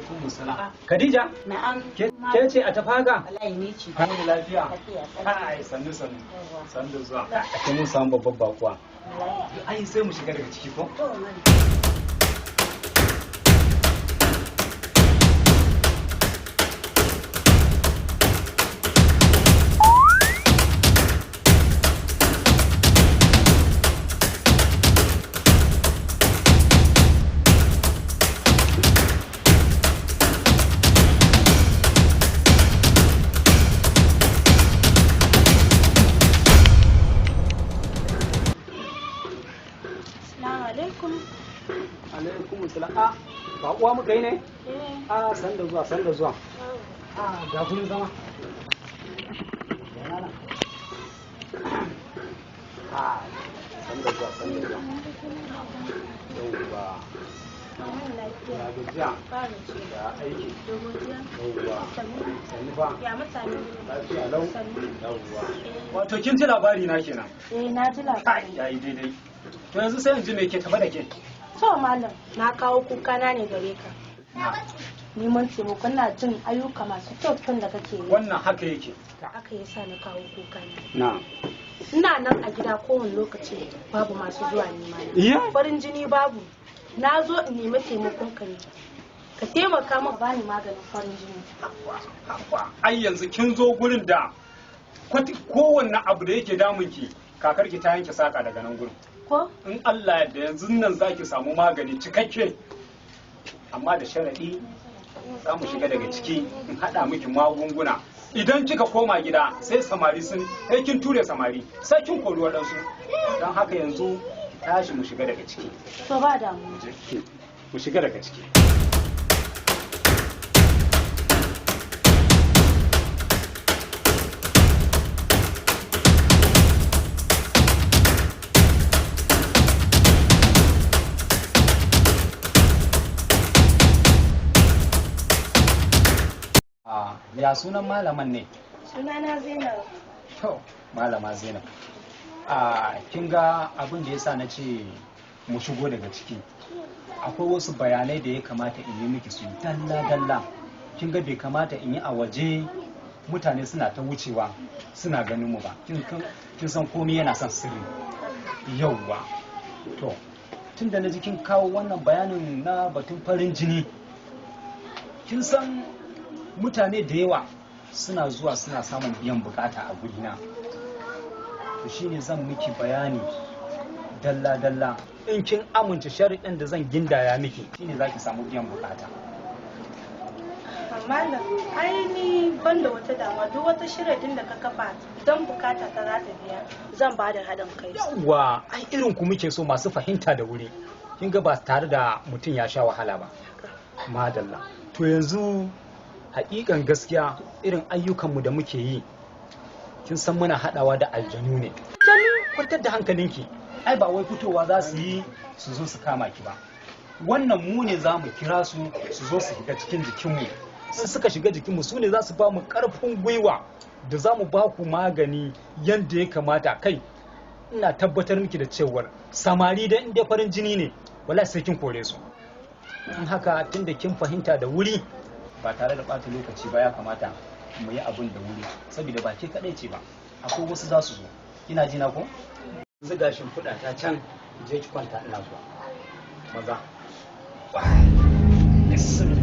Alaikum salam. Khadija? Na'am. Ke ce a tafaga? Wallahi ni ce. Kan lafiya. Lafiya. Ai sannu sannu. Sannu zuwa. Ake mun samu babban bakuwa. Ai sai mu shiga daga ciki ko? To man. Alaikum salam. A ba uwa muka yi ne? A sanda zuwa sanda zuwa. A ga gurin zama. A sanda zuwa sanda zuwa. Yauwa. Ya gajiya. Ya aiki. Yauwa. Sannu fa. Ya mutane. Lafiya lau. Yauwa. Wato kin ji labari na kenan. Eh na ji labari. Kai yayi daidai. To yanzu sai in ji me ke tafa da ke. To malam, na kawo kuka na ne gare ka. Neman taimakon na jin ayyuka masu kyau kyau da kake yi. Wannan haka yake. Aka yi sa na kawo kuka na. Na. Ina nan a gida kowane lokaci babu masu zuwa nema na. Iya? Farin jini babu. Na zo in nemi taimakon ka ne. Ka taimaka min bani maganin farin jini. Ai yanzu kin zo gurin da kowanne abu da yake damunki kakarki ta yanke saka daga nan gurin. Ko? In Allah yadda yanzu nan zaki samu magani cikakke. Amma da sharaɗi za mu shiga daga ciki in haɗa miki magunguna. Idan kika koma gida sai samari sun sai kin ture samari sai kin kori waɗansu. Don haka yanzu tashi mu shiga daga ciki. To ba damuwa. Mu shiga daga ciki. Ya sunan malaman ne? Sunana Zainab. To, malama Zainab. A kin ga abin da yasa na ce mu shigo daga ciki. Akwai wasu bayanai da ya kamata in yi miki su dalla-dalla. Kin ga bai kamata in yi a waje mutane suna ta wucewa suna ganin mu ba. Kin san komai yana son sirri. Yauwa. To, tun da na ji kin kawo wannan bayanin na batun farin jini. Kin san mutane da yawa suna zuwa suna samun biyan bukata a gurina. To shine zan miki bayani dalla-dalla. In kin amince shari'in da zan gindaya miki shine zaki samu biyan bukata. Malam, ai ni ban da wata damuwa duk wata shirin da ka kafa don bukata ta za ta biya zan ba da haɗin kai. Yawwa, ai irin ku muke so masu fahimta da wuri. Kin ga ba tare da mutum ya sha wahala ba. Madalla. To yanzu hakikan gaskiya irin ayyukanmu da muke yi kin san muna haɗawa da aljanu ne. Aljanu, kwantar da hankalinki. Ai ba wai fitowa za su yi su zo su kama ki ba. Wannan mu ne za mu kira su su zo su shiga cikin jikinmu. In suka shiga jikinmu su ne za su ba mu ƙarfin gwiwa da za mu ba ku magani yadda ya kamata. Kai ina tabbatar miki da cewar samari da inda farin jini ne wala sai kin kore su. In haka tunda kin fahimta da wuri ba tare da ɓata lokaci ba ya kamata mu yi abin da wuri saboda ba ke kaɗai ce ba akwai wasu za su zo. Kina ji na ko? Yanzu ga shimfiɗa ta can je ki kwanta ina zuwa. Maza. Bismillah.